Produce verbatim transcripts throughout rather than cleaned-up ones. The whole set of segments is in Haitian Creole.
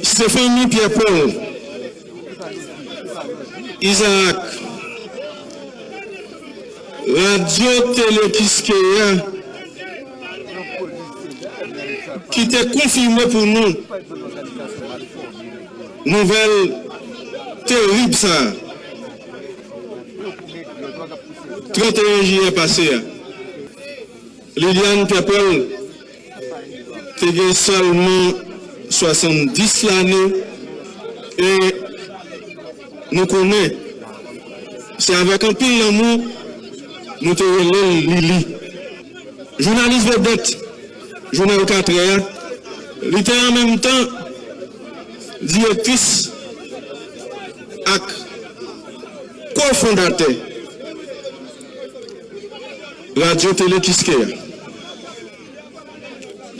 Stéphanie Pierre Paul Isaac, Radyo Tele Kiskeya, ki te konfime pou nou nouvèl terib sa a, trannteyen jiyè pase a. Liliane Pierre Paul te gen sèlman swasanndis lane, e nou konnen se avèk anpil lanmou nou te rele l Lili. Jounalis vedèt jounal Katrè a, li te an menm tan direktris ak kofondatè Radyo Tele Kiskeya.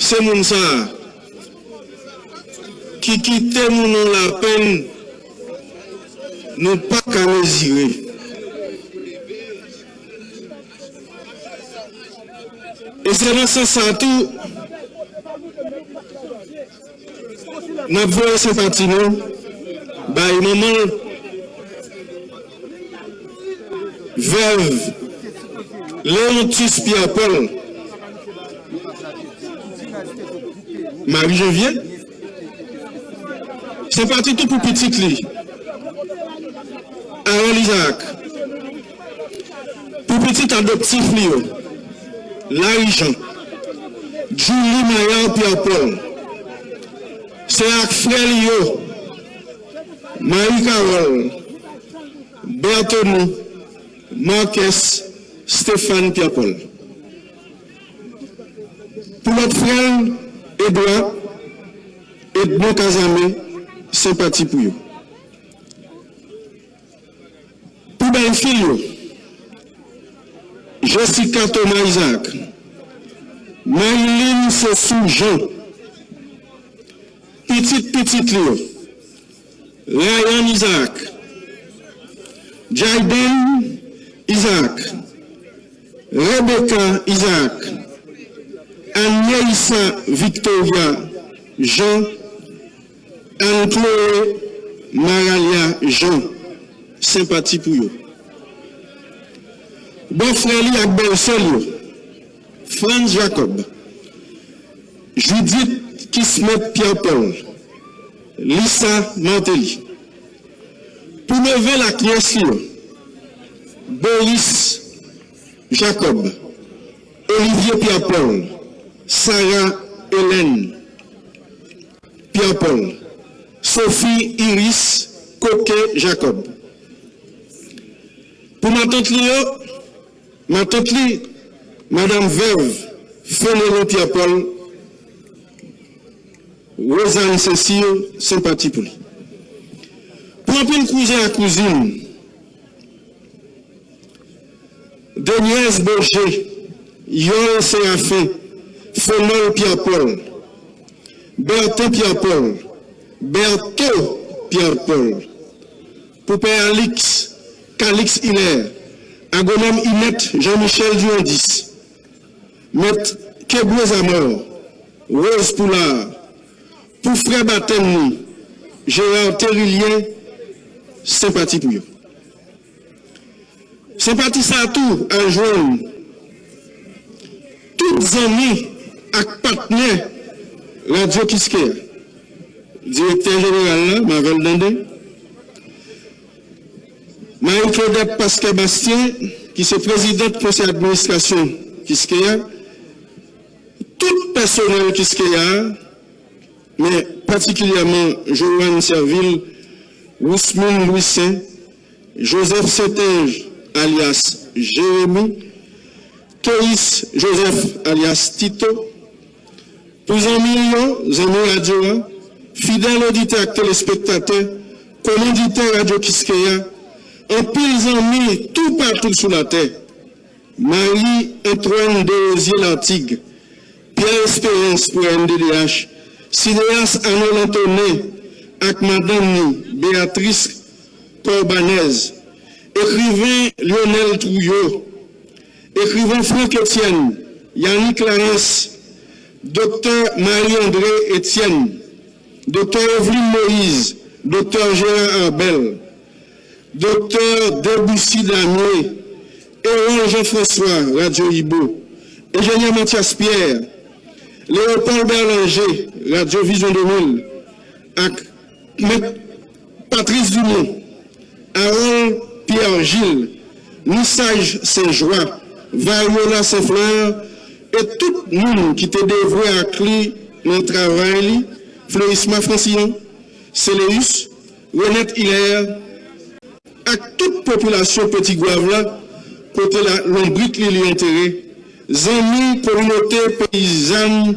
Se moun sa a ki kite nou nan lapenn nou pa ka mezire. E se nan sans sa a tou, n ap voye senpati nou bay manman l, vèv Léontus Pierre Paul, Marie Janvier. Senpati tou pou pitit li, Harold Isaac, pou pitit adoptif li yo, Larry Jean, Julie Mayard Pierre Paul. Se ak frè li yo, Marie Carole, Berthony, Marques, Stéphane Pierre Paul. Pou lòt frè l, Edouard, Edmond Casamé, senpati pou yo. Pou bèlfi l yo, Jessica Thomas Isaac, Marilyn Sessou Jean, pitit pitit li yo, Ryan Isaac, Jayden Isaac, Rebecca Isaac, Anneissa Victoria Jean, Anne Chloé Maralia Jean, senpati pou yo. Bòfrè li ak bèlsè l yo, Franz Jacob, Judith Kismet Pierre Paul, Lisa Martelly. Pou neve l ak nyès li yo, Boris Jacob, Olivier Pierre Paul, Sarah Hélène Pierre Paul, Sophie Iris Coquet Jacob. Pou matant li yo, matant li, madanm vèv Fénelon Pierre Paul, Rosanne Cécile, senpati pou li. Pou anpil kouzen ak kouzin, Deniez Boger, Yol Séraphin, Fenol Pierre Paul, Bertin Pierre Paul, Bertho Pierre Paul, pou pè Alix, Calix Hilaire, agwonòm Inette Jean Michel Durandis, mèt Quebré Zamor, Rose Poulard, pou frè batèm li, Gérard Terilien, senpati pou yo. Senpati sa a tou al jwenn tout zanmi ak patnè Radyo Kiskeya, direktè jeneral la, Marvel Dandin, Marie Claudette Pasquet Bastien, ki se prezidant konsèy administrasyon Kiskeya, tout pèsonèl Kiskeya a, men patikilyèman Joanne Servil, Rousmine Louissaint, Joseph Saintonge alyas Jérémy, Keïs Joseph alyas Tito, pou zanmi l yo, zanmi radyo a, fidèl oditè ak telespektatè, komanditè Radyo Kiskeya, anpil zanmi toupatou sou latè. Marie Antoine Desrosiers Lartigue, Pierre Espérance pou R N D D H, sineyas Arnold Antonin ak madanm ni Béatrice Corbanez, ekriven Lionel Trouillot, ekriven Franck Etienne, Yannick Laens, Doktè Marie André Etienne, Doktè Evelyne Moïse, Doktè Gérard Arbel, Doktè Debussy Damier, Erol Jean François, Radyo Ibo, Enjenyè Mathias Pierre, Léopold Berlanger, Radyo Vizyon de mil, ak Mèt Patrice Dumont, Harold Pierre Gilles, Nisage Saint-Joie, Variola Saint-Fleur, e tout moun ki te devwe ak li nan travay li, Fleurisma Francillon, Céléus, Renette Hilaire, ak tout popilasyon Petit Goâve la, kote la lonbrit li li antere, zanmi kominote peyizàn,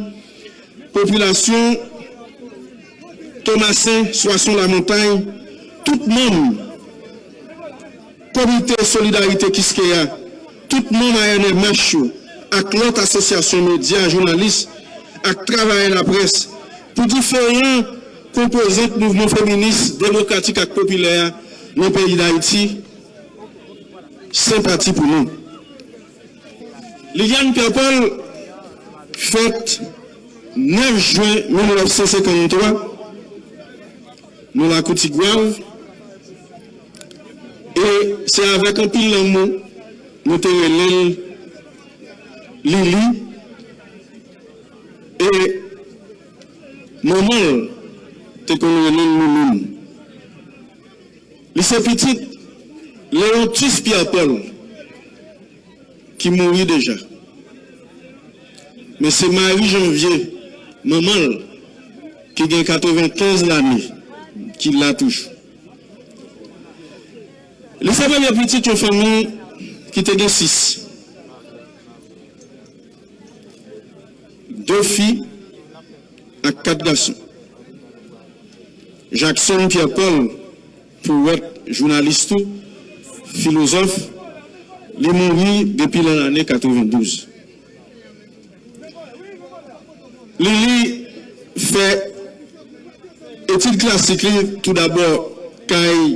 popilasyon Tomasen, Swason Lamontay, tout manm Komite Solidarite Kiskeya, tout manm A N M H yo, ak lòt asosyasyon medya, jounalis, ak travayè laprès, pou diferan konpozant mouvman feminis, demokratik ak popilè a nan peyi Dayiti, senpati pou nou. Liliane Pierre Paul fèt nèf jen mil nèf san senkanntwa nan Lakou Tigwav, e se avèk anpil lanmou nou te rele l Lili, e manman l te konn rele l Louloun. Li se pitit Léontus Pierre Paul, ki mouri deja. Men se Marie Janvier, manman l, ki gen katrevenkenz lane, ki la toujou. Li se premye pitit yon fanmi ki te gen sis, de fi ak kat gason. Jackson Pierre Paul, powèt, jounalis tou, filozòf, li mouri depi nan lane katrevendouz. Lili fè etid klasik li toudabò kay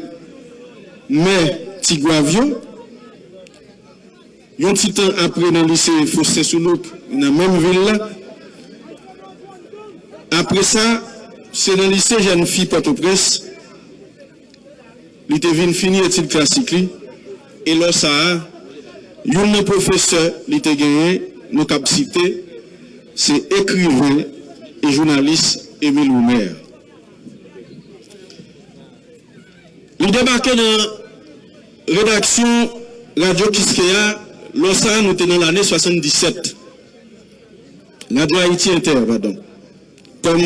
mè Tigwav yo, yon ti tan apre nan lise Faustin Soulouque nan menm vil la. Apre sa, se nan lise jèn fi Pòtoprens li te vin fini etid klasik li, e lò sa a, youn nan pwofesè li te genyen, nou kab site, se ekriven e jounalis Émile Roumer. Li debake nan redaksyon Radyo Kiskeya, lò sa a, nou te nan lane swasanndisèt. Radyo Ayiti Entè, padon. Kòm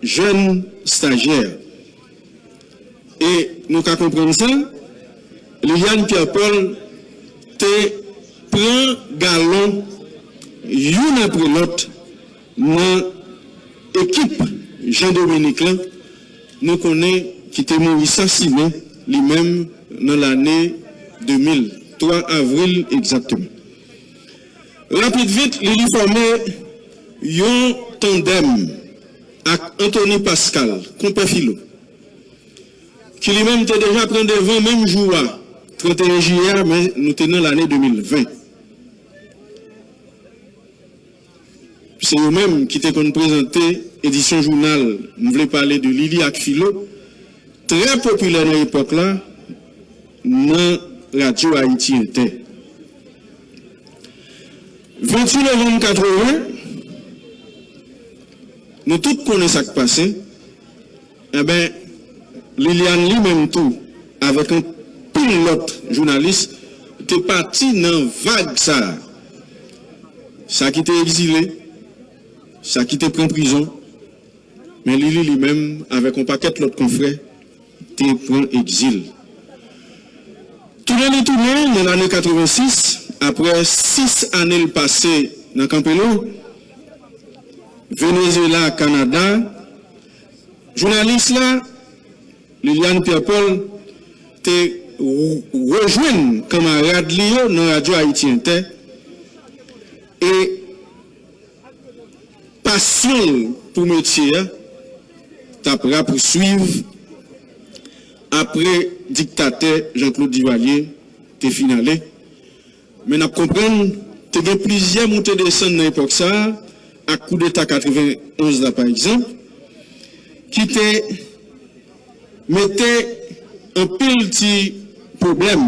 jèn stajyè. E nou ka konprann sa, Liliane Pierre Paul te pran galon youn apre lòt nan ekip Jean Dominique lan, nou konnen ki te mouri sasinen li menm nan lane de mil, twa avril egzakteman. Rapid vit, Lili fòme yon tandèm ak Anthony Pascal, konpè Filo, ki li menm te deja pran devan menm jou a, trannteyen jiyè a, men nou te nan lane de mil ven. Se yo menm ki te konn prezante edisyon jounal M vle pale de Lili ak Filo, trè popilè nan epòk la, nan Radyo Ayiti Entè. Venntuit novanm katreven, nou tout konnen sa k pase. Enben, Liliane li menm tou, avèk anpil lòt jounalis, te pati nan vag sa a. Sa ki te egzile, sa ki te pran prizon, men Lili li menm, avèk yon pakèt lòt konfrè, te pran egzil. Tounen li tounen nan lane katrevensis, apre sis ane l pase nan Kanpelo, Venezuela, Kanada, jounalis la, Liliane Pierre Paul, te w-, rejwenn kanmarad li yo nan Radyo Ayiti Entè, e pasyon l pou metye a t ap rapouswiv apre diktatè Jean Claude Duvalier te fin ale. Men n ap konprann, te gen plizyè moute desann nan epòk sa a, ak koudeta katrevenonz la pa egzanp, ki te mete anpil ti pwoblèm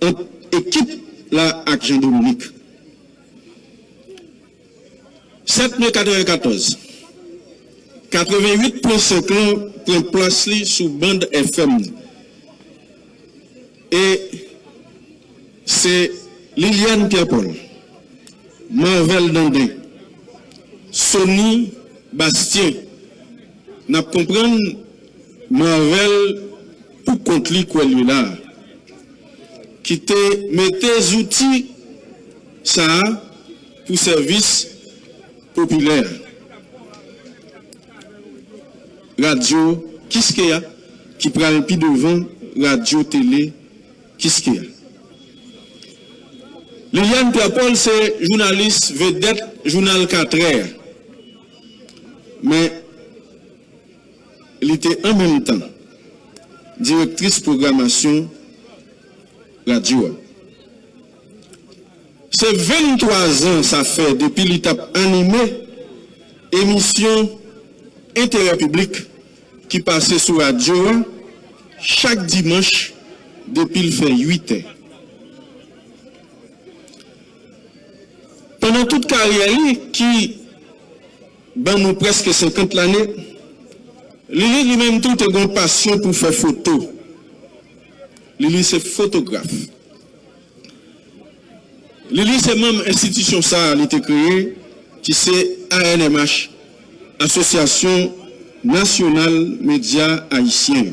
ant ekip la ak Jean Dominique. Sèt me katrevenkatòz, katrevenwit pwen senk lan pran plas li sou band F M nan. E se Liliane Pierre Paul, Marvel Dandin, Sony Bastien, n ap konprann Marvel pou kont li kwè li la, ki te mete zouti sa a pou sèvis popilè. Radyo Kiskeya ki pral pi devan radyo tele Kiskeya. Liliane Pierre Paul se jounalis vedèt jounal Katrè a. Men li te an menm tan direktris pwogramasyon radyo a. Se venntwa zan sa fè depi li t ap anime emisyon enterè piblik ki pase sou radyo a chak dimanch depi l fè uit è. Pandan tout karyè li, ki ban nou prèske senkant lane, Lili li menm tou te gen yon pasyon pou fè foto. Lili se fotograf. Lili se manm enstitisyon sa a li te kreye, ki se A N M H, Asosyasyon Nasyonal Medya Ayisyen.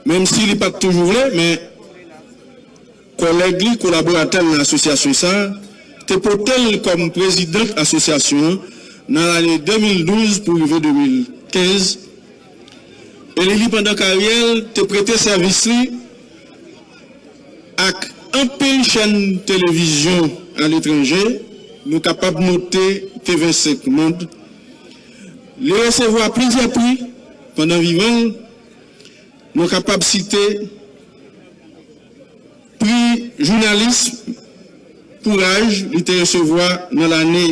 Menm si li pa t toujou vle, men kòlèg li, kolaboratè l nan asosyasyon sa a, te pote l kòm prezidant asosyasyon an nan lane de mil douz pou rive de mil kenz. E Lili, pandan karyè l, te prete sèvis li ak anpil chèn televizyon aletranje, nou kapab note T V senk Monde. Li resevwa plizyè pri pandan vivan l, nou kapab site pri jounalis Kouraj li te resevwa nan lane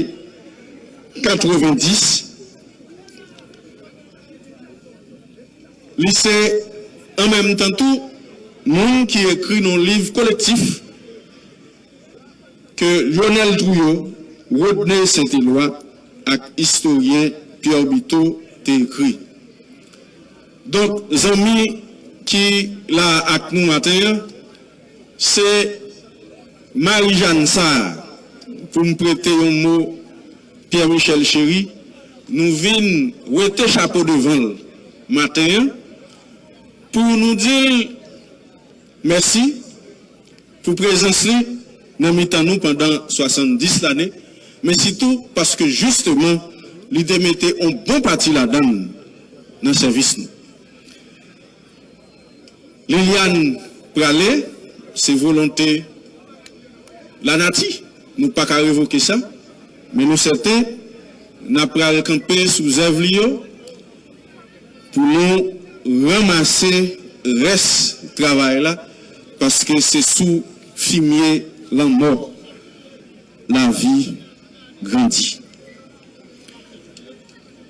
katrevendis. Li se an menm tan tou moun ki ekri nan liv kolektif ke Lionel Trouillot, Rodney Saint-Éloi ak istoryen Pierre Biteau te ekri. Donk, zanmi ki la ak nou maten an, se Marijàn sa a, pou m prete yon mo Pierre Michel Chéry, nou vin wete chapo devan l maten an pou nou di l mèsi pou prezans li nan mitan nou pandan swasanndis lane, men sitou paske jisteman li te mete yon bon pati ladan l nan sèvis nou. Liliane prale, se volonte lanati, nou pa ka revoke sa, men nou sèten n ap pral kanpe sou zèv li yo pou nou ranmase rès travay la, paske se sou fimye lanmò lavi grandi.